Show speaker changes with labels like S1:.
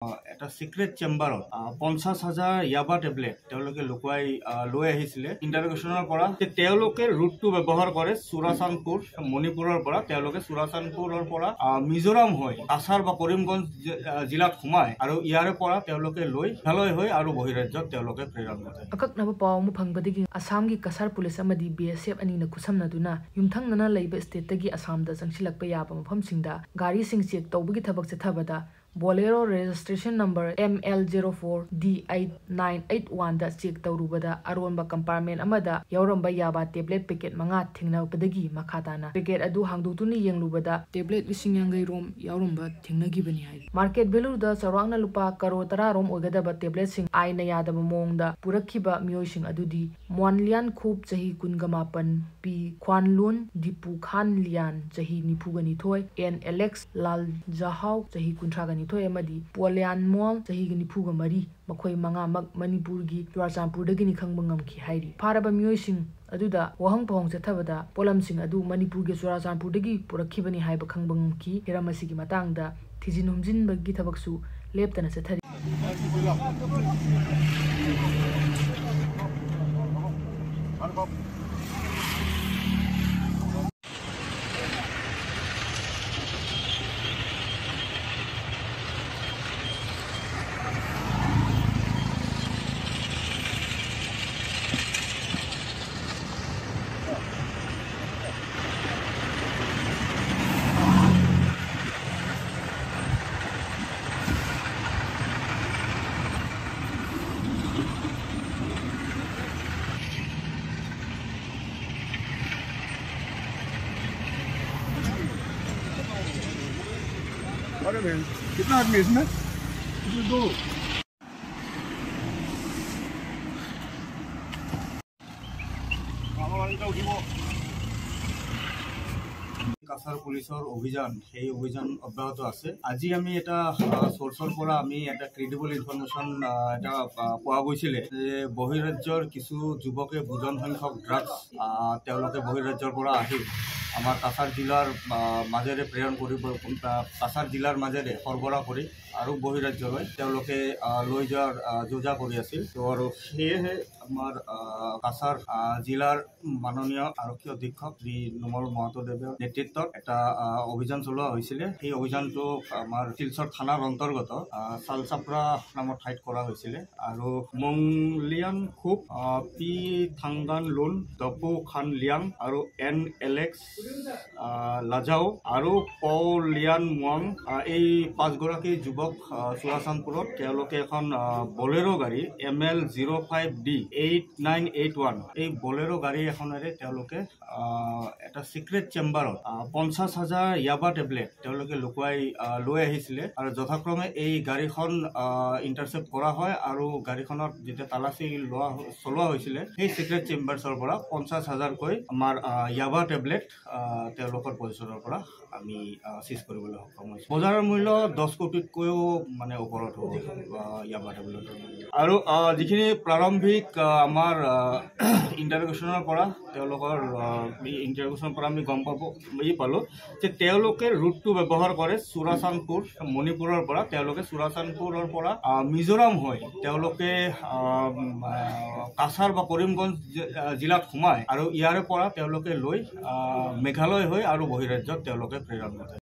S1: এটা চিক্ৰেট চেম্বাৰত 50,000 য়াবা টেবলেট তেওঁলোকে লুকুৱাই লৈ আহিছিলে। ইণ্টাৰগেশ্যনৰ পৰা তেওঁলোকে ৰুটটো ব্যৱহাৰ কৰে চুৰাচান্দপুৰ, মণিপুৰৰ পৰা তেওঁলোকে চুৰাচান্দপুৰৰ পৰা মিজোৰাম হৈ কাছাৰ বা কৰিমগঞ্জ জিলাত সোমায় আৰু ইয়াৰে পৰা তেওঁলোকে লৈ মেঘালয় হৈ আৰু বহিৰাজ্যত তেওঁলোকে প্ৰেৰণ কৰে।
S2: ꯑꯀꯛꯅꯕ ꯄꯥꯎ ꯑꯃ ꯐꯪꯕꯗꯒꯤ ꯑꯁꯥꯝꯒꯤ ꯀꯁꯥꯔ ꯄꯨꯂꯤꯁ ꯑꯃꯗꯤ ꯕꯤ.ꯑꯦꯁ.ꯑꯦꯐ ꯑꯅꯤꯅ ꯈꯨꯠꯁꯝꯅꯗꯨꯅ ꯌꯨꯝꯊꯪꯅꯅ ꯂꯩꯕ ꯁ꯭ꯇꯦꯠꯇꯒꯤ ꯑꯁꯥꯝꯗ ꯆꯪꯁꯤꯜꯂꯛꯄ ꯌꯥꯕ ꯃꯐꯝꯁꯤꯡꯗ ꯒꯥꯔꯤꯁꯤꯡ ꯆꯦꯛ ꯇꯧꯕꯒꯤ ꯊꯕꯛ ꯆꯠꯊꯕꯗ Bolero registration number ML04D8981 ꯗ ꯆꯦꯛ ꯇꯧꯔꯨꯕꯗ ꯑꯔꯣꯟꯕ ꯀꯝꯄꯥꯔꯠꯃꯦꯟꯠ ꯑꯃꯗ ꯌꯥꯎꯔꯝꯕ ꯌꯥꯕ ꯇꯦꯕ꯭ꯂꯦꯠ ꯄꯦꯀꯦꯠ 5 ꯊꯦꯡꯅꯕꯗꯒꯤ ꯃꯈꯥ ꯇꯥꯅ ꯄꯦꯀꯦꯠ ꯑꯗꯨ ꯍꯥꯡꯗꯣꯛꯇꯨꯅ ꯌꯦꯡꯂꯨꯕꯗ ꯇꯦꯕ꯭ꯂꯦꯠ 50,000 ꯔꯣꯝ ꯌꯥꯎꯔꯝꯕ ꯊꯦꯡꯅꯈꯤꯕꯅꯤ ꯍꯥꯏꯔꯤ। ꯃꯥꯔꯀꯦꯠ ꯚꯦꯂꯨꯗ ꯆꯥꯎꯔꯥꯛꯅ ꯂꯨꯄꯥ ꯀꯔꯣꯔ 10 ꯔꯣꯝ ꯑꯣꯏꯒꯗꯕ ꯇꯦꯕ꯭ꯂꯦꯠꯁꯤꯡ ꯑꯥꯏꯟꯅ ꯌꯥꯗꯕ ꯃꯑꯣꯡꯗ ꯄꯨꯔꯛꯈꯤꯕ ꯃꯤꯑꯣꯏꯁꯤꯡ ꯑꯗꯨꯗꯤ ꯃꯣꯟꯂꯤꯌꯥꯟ ꯈꯨꯞ ꯆꯍꯤ 29, ꯄꯤ ꯈ꯭ꯋꯥꯟꯂꯨꯟ ꯗꯤꯄꯨ ꯈꯥꯟ ꯂꯤꯌꯥꯟ ꯆꯍꯤ 42, ꯑꯦꯟ ꯑꯦꯂꯦꯛꯁ ꯂꯥꯜꯖꯍꯥꯎ ꯆꯍꯤ 32 ꯑꯃꯗꯤ ꯄꯣꯂꯤꯌꯥꯟ ꯃꯣꯜ ꯆꯍꯤ 44 ꯃꯈꯣꯏ ꯃꯉꯥꯃꯛ ꯃꯅꯤꯄꯨꯔꯒꯤ ꯆꯨꯔꯥꯆꯥꯟꯄꯨꯔꯗꯒꯤꯅꯤ ꯈꯪꯕ ꯉꯝꯈꯤ ꯍꯥꯏꯔꯤ। ꯐꯥꯔꯕ ꯃꯤꯑꯣꯏꯁꯤꯡ ꯑꯗꯨꯗ ꯋꯥꯍꯪ ꯄꯥꯎꯍꯪ ꯆꯠꯊꯕꯗ ꯄꯣꯠꯂꯝꯁꯤꯡ ꯑꯗꯨ ꯃꯅꯤꯄꯨꯔꯒꯤ ꯆꯨꯔꯥꯆꯥꯟꯄꯨꯔꯗꯒꯤ ꯄꯨꯔꯛꯈꯤꯕꯅꯤ ꯍꯥꯏꯕ ꯈꯪꯕ ꯉꯝꯈꯤ। ꯍꯤꯔꯝ ꯑꯁꯤꯒꯤ ꯃꯇꯥꯡꯗ ꯊꯤꯖꯤꯟ ꯍꯨꯝꯖꯤꯟꯕꯒꯤ ꯊꯕꯛꯁꯨ ꯂꯦꯞꯇꯅ ꯆꯠꯊꯔꯤ।
S3: अरे भाई कितना आदमी इसमें? इसमें 2।
S1: কাছাৰ পুলিচৰ অভিযান, সেই অভিযান অব্যাহত আছে। আজি আমি এটা চ'ৰ্চৰ পৰা আমি এটা ক্ৰেডিবল ইনফৰমেশ্যন এটা পোৱা গৈছিলে যে বহিৰাজ্যৰ কিছু যুৱকে বুজন সংখ্যক ড্ৰাগছ তেওঁলোকে বহিৰাজ্যৰ পৰা আহি আমাৰ কাছাৰ জিলাৰ মাজেৰে প্ৰেৰণ কৰিব, কাছাৰ জিলাৰ মাজেৰে সৰবৰাহ কৰি আৰু বহিৰাজ্যলৈ তেওঁলোকে লৈ যোৱাৰ যোজা কৰি আছিল। তো আৰু সেয়েহে আমাৰ কাছাৰ জিলাৰ মাননীয় আৰক্ষী অধীক্ষক শ্ৰী নোমল মহন্তদেৱৰ নেতৃত্বত এটা অভিযান চলোৱা হৈছিলে। সেই অভিযানটো আমাৰ শিলচৰ থানাৰ অন্তৰ্গত চালচাপৰা নামৰ ঠাইত কৰা হৈছিলে আৰু মংলিয়ান খুব, পি থাংগান লোন, দপু খান লিয়াং আৰু এন এলেক্স লাজাও আৰু পলিয়ান মুৱাং, এই 5গৰাকী যুৱক চুৰাচান্দপুৰত তেওঁলোকে এখন বলেৰো গাড়ী ML05D8981 এই বলেৰো গাড়ী এখনেৰে তেওঁলোকে এটা চিক্ৰেট চেম্বাৰত 50,000 য়াবা টেবলেট তেওঁলোকে লুকুৱাই লৈ আহিছিলে আৰু যথাক্ৰমে এই গাড়ীখন ইণ্টাৰচেপ্ট কৰা হয় আৰু গাড়ীখনত যেতিয়া তালাচী চলোৱা হৈছিলে সেই চিক্ৰেট চেম্বাৰ্ছৰ পৰা 50,000কৈ আমাৰ য়াবা টেবলেট তেওঁলোকৰ পজিশ্যনৰ পৰা আমি চিজ কৰিবলৈ সক্ষম হৈছোঁ। বজাৰৰ মূল্য 10 কোটিতকৈও মানে ওপৰত হ'ব য়াবা টেবলেটৰ মূল্য। আৰু যিখিনি প্ৰাৰম্ভিক আমাৰ ইণ্টাৰগেশ্যনৰ পৰা তেওঁলোকৰ ইণ্টাৰগেশ্যনৰ পৰা আমি গম পাব পালোঁ যে তেওঁলোকে ৰুটটো ব্যৱহাৰ কৰে চুৰাচান্দপুৰ, মণিপুৰৰ পৰা তেওঁলোকে চুৰাচান্দপুৰৰ পৰা মিজোৰাম হৈ তেওঁলোকে কাছাৰ বা কৰিমগঞ্জ জিলাত সোমায় আৰু ইয়াৰে পৰা তেওঁলোকে লৈ মেঘালয় হৈ আৰু বহিৰাজ্যত তেওঁলোকে প্ৰেৰণ কৰে।